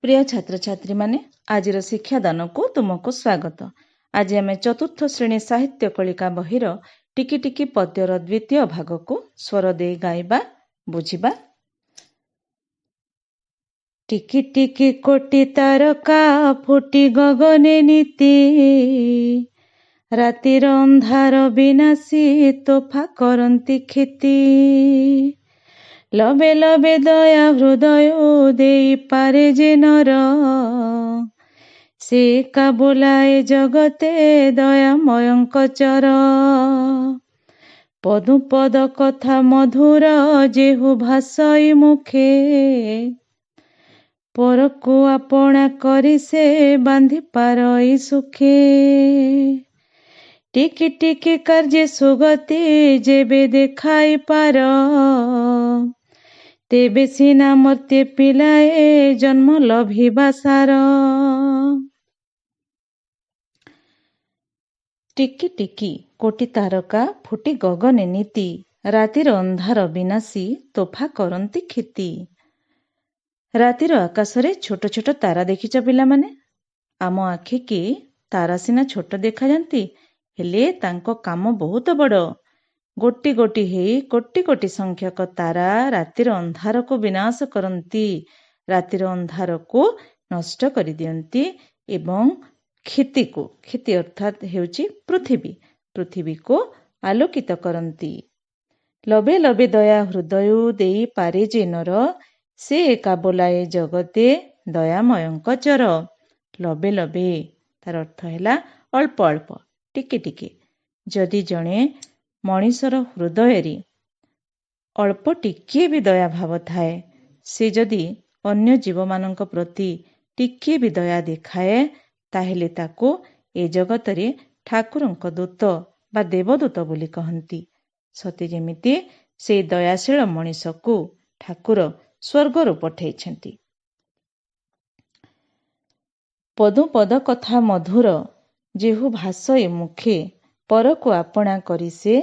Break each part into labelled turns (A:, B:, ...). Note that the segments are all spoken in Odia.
A: ପ୍ରିୟ ଛାତ୍ରଛାତ୍ରୀମାନେ, ଆଜିର ଶିକ୍ଷାଦାନକୁ ତୁମକୁ ସ୍ୱାଗତ। ଆଜି ଆମେ ଚତୁର୍ଥ ଶ୍ରେଣୀ ସାହିତ୍ୟ କଳିକା ବହିର ଟିକି ଟିକି ପଦ୍ୟର ଦ୍ୱିତୀୟ ଭାଗକୁ ସ୍ୱର ଦେଇ ଗାଇବା, ବୁଝିବା। ଟିକି ଟିକି କୋଟି ତାରକା ଫୁଟି ଗଗନେ ନିତି, ରାତିର ଅନ୍ଧାର ବିନାଶୀ ତୋଫା କରନ୍ତି କ୍ଷିତି। ଲବେ ଲବେ ଦୟା ହୃଦୟ ଦେଇପାରେ ଯେ ନର, ସେ ଏକା ବୋଲାଏ ଜଗତେ ଦୟାମୟଙ୍କ ଚର। ପଦୁ ପଦ କଥା ମଧୁର ଯେହୁ ଭାଷଇ ମୁଖେ, ପରକୁ ଆପଣା କରି ସେ ବାନ୍ଧି ପାରଇ ସୁଖେ। ଟିକି ଟିକି କାର୍ଯ୍ୟେ ସୁଗତି ଯେବେ ଦେଖାଇ ପାର, ତେବେ ସିନା ମର୍ତ୍ତ୍ୟେ ପିଲାଏ ଜନ୍ମ ଲଭିବା ସାର। ଟିକି ଟିକି କୋଟି ତାରକା ଫୁଟି ଗଗନେ ନିତି, ରାତିର ଅନ୍ଧାର ବିନାଶୀ ତୋଫା କରନ୍ତି କ୍ଷିତି। ରାତିର ଆକାଶରେ ଛୋଟ ଛୋଟ ତାରା ଦେଖିଛ ପିଲାମାନେ? ଆମ ଆଖିକି ତାରା ସିନା ଛୋଟ ଦେଖାଯାନ୍ତି, ହେଲେ ତାଙ୍କ କାମ ବହୁତ ବଡ଼। ଗୋଟି ଗୋଟି ହେଇ କୋଟି କୋଟି ସଂଖ୍ୟକ ତାରା ରାତିର ଅନ୍ଧାରକୁ ବିନାଶ କରନ୍ତି, ରାତିର ଅନ୍ଧାରକୁ ନଷ୍ଟ କରିଦିଅନ୍ତି ଏବଂ କ୍ଷିତିକୁ, କ୍ଷିତି ଅର୍ଥାତ୍ ହେଉଛି ପୃଥିବୀ, ପୃଥିବୀକୁ ଆଲୋକିତ କରନ୍ତି। ଲବେ ଲବେ ଦୟା ହୃଦୟ ଦେଇପାରେ ଯେ ନର, ସେ ଏକା ବୋଲାଏ ଜଗତେ ଦୟାମୟଙ୍କ ଚର। ଲବେ ଲବେ ତାର ଅର୍ଥ ହେଲା ଅଳ୍ପ ଅଳ୍ପ, ଟିକେ ଟିକେ। ଯଦି ଜଣେ ମଣିଷର ହୃଦୟରେ ଅଳ୍ପ ଟିକିଏ ବି ଦୟା ଭାବ ଥାଏ, ସେ ଯଦି ଅନ୍ୟ ଜୀବମାନଙ୍କ ପ୍ରତି ଟିକିଏ ବି ଦୟା ଦେଖାଏ, ତାହେଲେ ତାକୁ ଏ ଜଗତରେ ଠାକୁରଙ୍କ ଦୂତ ବା ଦେବଦୂତ ବୋଲି କହନ୍ତି। ସତେ ଯେମିତି ସେଇ ଦୟାଶୀଳ ମଣିଷକୁ ଠାକୁର ସ୍ୱର୍ଗରୁ ପଠେଇଛନ୍ତି। ପଦୁ ପଦ କଥା ମଧୁର ଯେହୁ ଭାଷଇ ମୁଖେ, ପରକୁ ଆପଣା କରି ସେ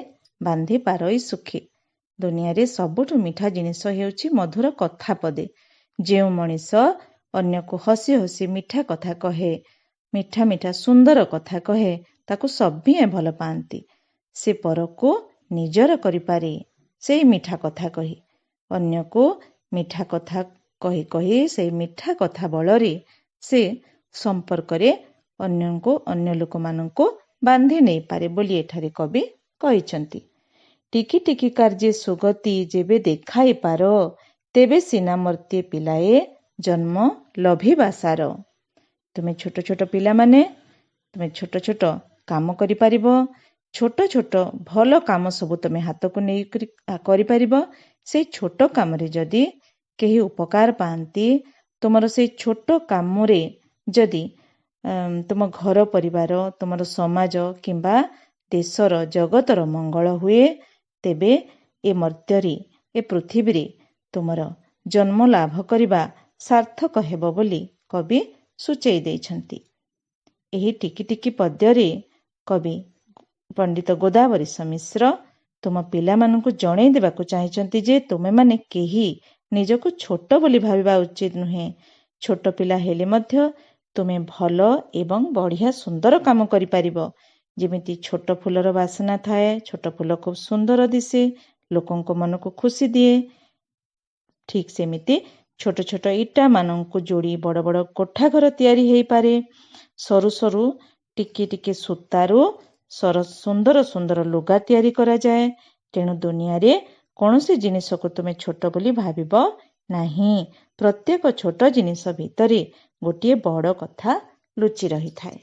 A: ବାନ୍ଧି ପାରଇ ସୁଖେ। ଦୁନିଆରେ ସବୁଠୁ ମିଠା ଜିନିଷ ହେଉଛି ମଧୁର କଥା ପଦେ। ଯେଉଁ ମଣିଷ ଅନ୍ୟକୁ ହସି ହସି ମିଠା କଥା କହେ, ମିଠା ମିଠା ସୁନ୍ଦର କଥା କହେ, ତାକୁ ସଭିଏଁ ଭଲ ପାଆନ୍ତି। ସେ ପରକୁ ନିଜର କରିପାରେ ସେଇ ମିଠା କଥା କହି। ଅନ୍ୟକୁ ମିଠା କଥା କହି କହି ସେଇ ମିଠା କଥା ବଳରେ ସେ ସମ୍ପର୍କରେ ଅନ୍ୟଙ୍କୁ, ଅନ୍ୟ ଲୋକମାନଙ୍କୁ ବାନ୍ଧି ନେଇପାରେ ବୋଲି ଏଠାରେ କବି କହିଛନ୍ତି। ଟିକି ଟିକି କାର୍ଯ୍ୟେ ସୁଗତି ଯେବେ ଦେଖାଇ ପାର, ତେବେ ସିନା ମର୍ତ୍ତ୍ୟେ ପିଲାଏ ଜନ୍ମ ଲଭିବା ସାର। ତୁମେ ଛୋଟ ଛୋଟ ପିଲାମାନେ, ତୁମେ ଛୋଟ ଛୋଟ କାମ କରିପାରିବ, ଛୋଟ ଛୋଟ ଭଲ କାମ ସବୁ ତୁମେ ହାତକୁ ନେଇକରି କରିପାରିବ। ସେଇ ଛୋଟ କାମରେ ଯଦି କେହି ଉପକାର ପାଆନ୍ତି, ତୁମର ସେଇ ଛୋଟ କାମରେ ଯଦି ତୁମ ଘର ପରିବାର, ତୁମର ସମାଜ କିମ୍ବା ଦେଶର ଜଗତର ମଙ୍ଗଳ ହୁଏ, ତେବେ ଏ ମର୍ତ୍ତ୍ୟରେ, ଏ ପୃଥିବୀରେ ତୁମର ଜନ୍ମ ଲାଭ କରିବା ସାର୍ଥକ ହେବ ବୋଲି କବି ସୂଚେଇ ଦେଇଛନ୍ତି। ଏହି ଟିକି ଟିକି ପଦ୍ୟରେ କବି ପଣ୍ଡିତ ଗୋଦାବରୀଶ ମିଶ୍ର ତୁମ ପିଲାମାନଙ୍କୁ ଜଣେଇ ଦେବାକୁ ଚାହିଁଛନ୍ତି ଯେ ତୁମେମାନେ କେହି ନିଜକୁ ଛୋଟ ବୋଲି ଭାବିବା ଉଚିତ ନୁହେଁ। ଛୋଟ ପିଲା ହେଲେ ମଧ୍ୟ ତୁମେ ଭଲ ଏବଂ ବଢ଼ିଆ ସୁନ୍ଦର କାମ କରିପାରିବ। ଯେମିତି ଛୋଟ ଫୁଲର ବାସନା ଥାଏ, ଛୋଟ ଫୁଲ ଖୁବ୍ ସୁନ୍ଦର ଦିଶେ, ଲୋକଙ୍କ ମନକୁ ଖୁସି ଦିଏ, ଠିକ୍ ସେମିତି ଛୋଟ ଛୋଟ ଇଟାମାନଙ୍କୁ ଯୋଡ଼ି ବଡ଼ ବଡ଼ କୋଠା ଘର ତିଆରି ହେଇପାରେ। ସରୁ ସରୁ ଟିକି ଟିକି ସୂତାରୁ ସୁନ୍ଦର ସୁନ୍ଦର ଲୁଗା ତିଆରି କରାଯାଏ। ତେଣୁ ଦୁନିଆରେ କୌଣସି ଜିନିଷକୁ ତୁମେ ଛୋଟ ବୋଲି ଭାବିବ ନାହିଁ। ପ୍ରତ୍ୟେକ ଛୋଟ ଜିନିଷ ଭିତରେ ଗୋଟିଏ ବଡ଼ କଥା ଲୁଚି ରହିଥାଏ।